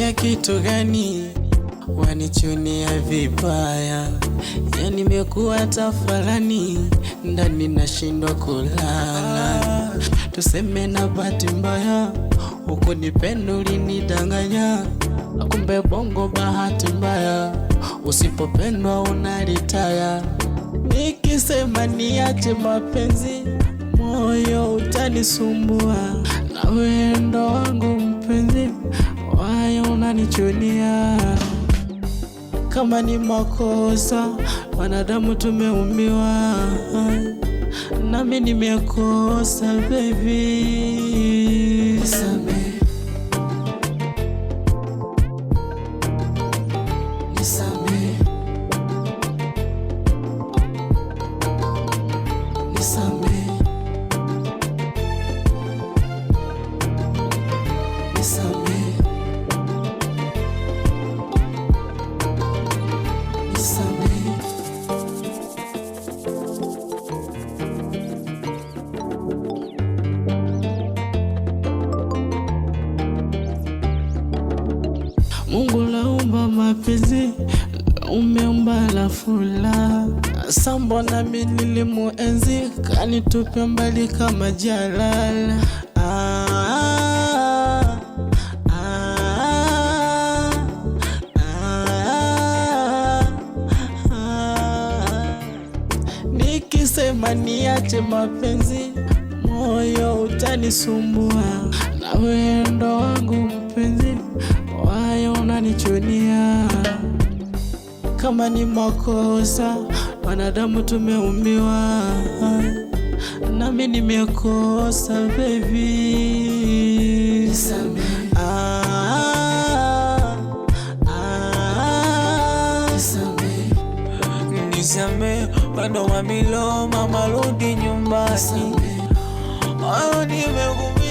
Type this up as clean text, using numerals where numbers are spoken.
Nilikukosea kitu gani? Wanichunia vibaya, yani nimekuwa tafalani, ndani nashindwa kulala. Tuseme na bahati mbaya, huko nipenda ulinidanganya, kumbe bongo bahati mbaya, usipopendwa unalitaya. Nikisema niache mapenzi, moyo utanisumbua, na wendo wangu mpenzi, wayo unanichunia. Kama ni makosa, wanadamu tumeumiwa, nami nimekosa baby, nisamehe, nisamehe, nisamehe, nisamehe, nisamehe. Mungu laumba mapenzi, umeumba la furaha. Sambo nami nilimuenzi, kanitupa mbali kama jalala. Ah, ah, ah, ah. Nikisema niache mapenzi, moyo utanisumbua, na wendo wangu mpenzi, wayo unanichunia. Kama ni makosa, wanadamu tumeumiwa, nami nimekosa baby, nisamehe. Ah, ah, nisamehe, Nisamehe bado mamilo, mama rudi nyumbani. nisamehe. Oh, nimekumiss.